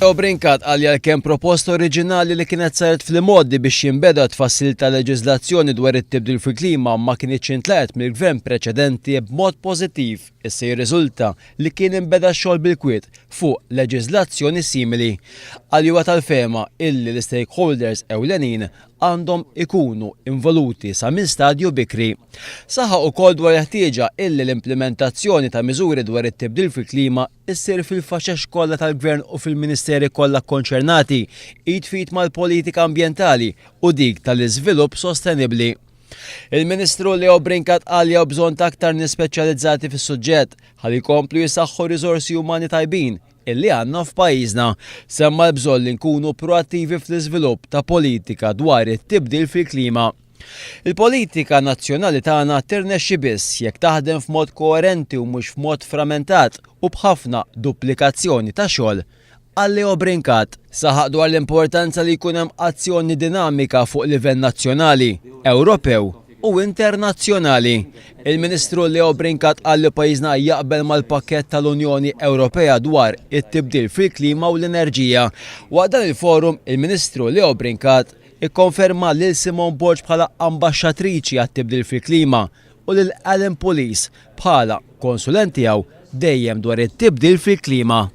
Leo Brincat qal li għalkemm proposta oriġinali li kienet saret fl-imgħoddi biex jinbeda t-tfassil ta' leġiżlazzjoni dwar it-tibdil fil-klima ma kinitx intlaqgħet mill-Gvern preċedenti b'mod pożittiv, issa jirriżulta li kien inbeda x-xogħol bil-kwiet fuq leġiżlazzjoni simili. Qal li huwa tal-fehma illi l-istakeholders ewlenin għandhom ikunu involuti sa minn stadju bikri. Saħaq ukoll dwar il-ħtieġa illi l-implimentazzjoni ta' miżuri dwar it-tibdil fil-klima issir fil-faxex kollha tal-Gvern u fil-Ministeri kollha kkonċernati, id f'id mal-politika ambjentali u dik tal-iżvilupp sostenibbli. Il-Ministru Leo Brincat qal li hawn bżonn ta' aktar nies speċjalizzati fis-suġġett ħalli jkomplu jisaħħu riżorsi umani tajbin illi għandna f'pajjiżna. Semma l-bżonn li nkunu proattivi fl-iżvilupp ta' politika dwar it-tibdil fil-klima. Il-politika nazzjonali tagħna tirnexxi biss jekk taħdem f'mod koerenti u mhux f'mod frammentat u b'ħafna duplikazzjoni ta' xogħol, qal Leo Brincat. Saħaq dwar l-importanza li jkun hemm azzjoni dinamika fuq livell nazzjonali, Ewropew u internazzjonali. Il-Ministru Leo Brincat qal li pajjiżna jaqbel mal-pakkett tal-Unjoni Ewropea dwar it-tibdil fil-klima u l-enerġija. Waqt dan il-forum, il-Ministru Leo Brincat ikkonferma lil Simone Borg bħala ambaxxatriċi għat-tibdil fil-klima u lil Alan Pulis bħala konsulent tiegħu dejjem dwar it-tibdil fil-klima.